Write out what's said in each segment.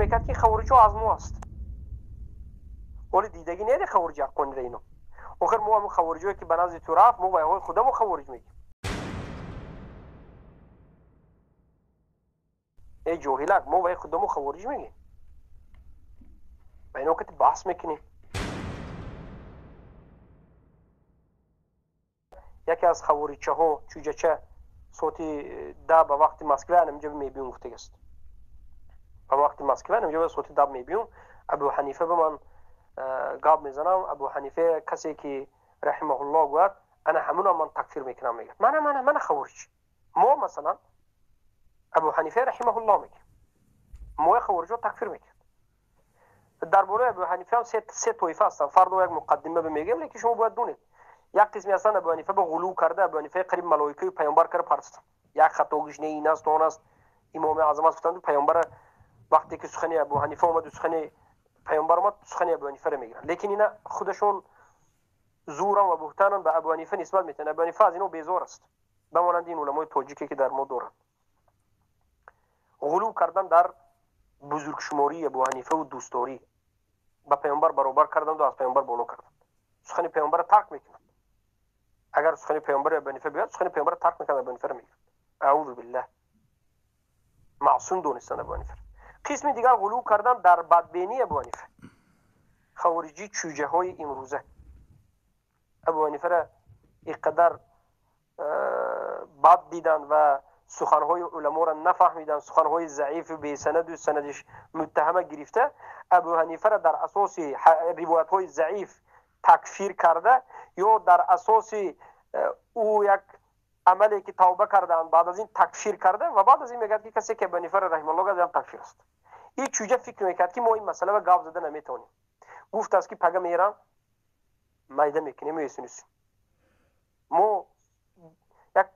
мекард ки хавориҷо аз мо аст. Ҳоли дидагӣ неди хавориҷи ҳаққонира ино. Охир мо ҳамун хавориҷое ки ба назди ту рафт, мо вайҳои худамо хавориҷ мегӯем. Эй ҷоҳилак, мо вай худамо хавориҷ мегӯем. Ба ино кати баҳс мекунем. Яке аз хавориҷчаҳо чӯҷача соати 10 ба вақти Москва анаминҷа мебиём гуфтагаст. Ба вақти Москва анаминҷа соати 10 мебиём. Абу Ҳанифа ба ман гап мезанам. Абу Ҳанифа касе ки раҳимаҳуллоҳ гӯяд, ана ҳамуна ман такфир мекунам мегӯяд. Мана мана мана хавориҷ. Мо масалан Абу Ҳанифа раҳимаҳуллоҳ мегӯем. Мо хавориҷо такфир мекунем. Дар бораи Абу Ҳанифа ҳам се тоифа ҳастанд. Фардо як муқаддима мегӯем, лекин шумо бояд донед. Як қисме ҳастанд Абу Ҳанифа ба ғулув карда, Абу Ҳанифа қариб малоикаи паёмбар карда партостанд. Як хатогиш не ин аст, он аст, имоми аъзам аст гуфтанд. Паёмбар вақте ки сухани Абу Ҳанифа омад, сухани паёмбар омад, сухани Абу Ҳанифаро мегиранд. Лекин ина худашон зуран ва буҳтанан ба Абу Ҳанифа нисбат метиҳанд. Абу Ҳанифа аз ино безор аст, ба монанди ин уламои тоҷике ки дар мо доранд. Ғулув кардан дар бузургшумории Абу Ҳанифаву дӯстдорӣ ба паёмбар баробар карданду аз паёмбар боло карданд. Сухани паёмбарро тарк мекунанд. Агар сухани паёмбари Абу Ҳанифа биёяд, сухани паёмбарро тарк мекунанд, Абу Ҳанифаро мегиранд. Аъузу биллаҳ. Маъсум донистанд Абу Ҳанифаро. Қисми дигар ғулув кардан дар бадбинии Абу Ҳанифа. Хавориҷӣ чӯҷаҳои имрӯза Абу Ҳанифаро ин қадар бад диданд ва суханҳои уламоро нафаҳмиданд, суханҳои заифу бесанаду санадиш муттаҳама гирифта, Абу Ҳанифаро дар асоси ривоятҳои заиф такфир карда ё дар асоси ӯ як амале ки тавба кардаанд, баъд аз ин такфир карда ва баъд аз ин мегӯяд ки касе ки Абу Ҳанифаро раҳималлоҳ гӯяд, ҳам такфир аст. Ин чӯҷа фикр мекард ки мо ин масъала гап зада наметавонем. Гуфтааст ки пага мерам майда мекунем есунис. Мо як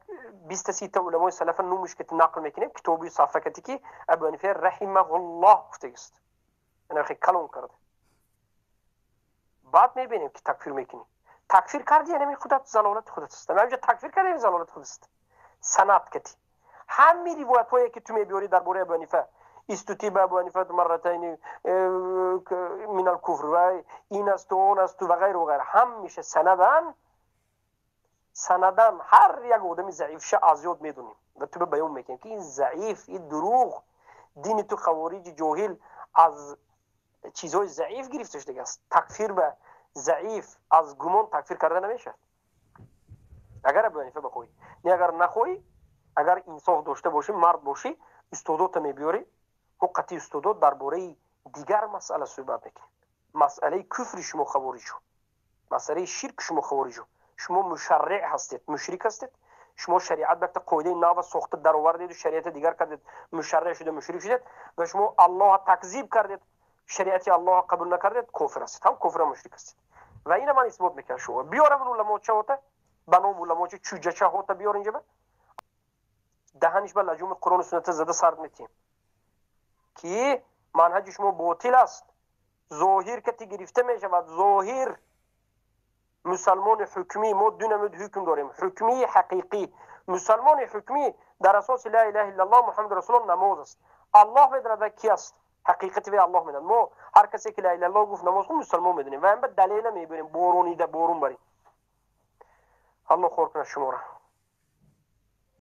20-30 та уламои салафа номуш ки нақл мекунем, китоби сафакати ки Абу Ҳанифа раҳимаҳуллоҳ гуфтагист. Ана хеле калон карда. Баъд мебинем ки такфир мекунем. Такфир карди, яъне худат залолати худат аст. Ҳаминҷо такфир карди, залолати худат аст. Санад кати. Ҳамин ривоятҳое ки ту мебиёрӣ дар бораи Абу Ҳанифа, истутиба Абу Ҳанифа марратайни мин алкуфр ва ин аст, он аст ва ғайру ғайр, ҳамеша санадан санадан ҳар як одами заифша аз ёд медонем ва ту баён мекунем ки ин заиф, ин дурӯғ, дини ту хавориҷи ҷоҳил аз чизҳои заиф гирифта шудагааст. Такфир ба заиф аз гумон такфир карда намешавад. Агар Абу Ҳанифа бихоҳӣ, не агар нахоҳӣ, агар инсоф дошта бошӣ, мард бошӣ, устодота мебиёрӣ, мо қатъи устодот дар бораи дигар масъала суҳбат мекунем. Масъалаи куфри шумо хавориҷу, масъалаи ширки шумо хавориҷу. Шумо мушарриъ ҳастед, мушрик ҳастед. Шумо шариат ба қоидаи нав сохта даровардеду шариати дигар кардед, мушарриъ шуда мушрик шудед ва шумо Аллоҳ такзиб кардед, шариати Аллоҳ қабул накардед, кофир ҳастед, ҳам кофир ҳам мушрик ҳастед. Ва ина ман исбот мекунам шумо. Биёрам уламочаҳота, ба ном уламоча чӯҷачаҳота биёр инҷа ба. Даҳаниш ба лаҷуми Қуръону сунната зада сард метиҳем ки манҳаҷи шумо ботил аст. Зоҳир кати гирифта мешавад, зоҳир мусалмони ҳукмӣ, мо ду намуд ҳукм дорем, ҳукмии ҳақиқӣ. Мусалмони ҳукмӣ дар асоси ла илаҳа иллаллоҳ Муҳаммад расулуллоҳ намоз аст. Аллоҳ медонад ва ки аст, ҳақиқати вай Аллоҳ медонад. Мо ҳар касе ки ла илаҳа иллаллоҳ гуфт намоз хун мусалмон медонем ва ҳам ба далела мебинем, боронида борон барем. Аллоҳ хор кунад шуморо.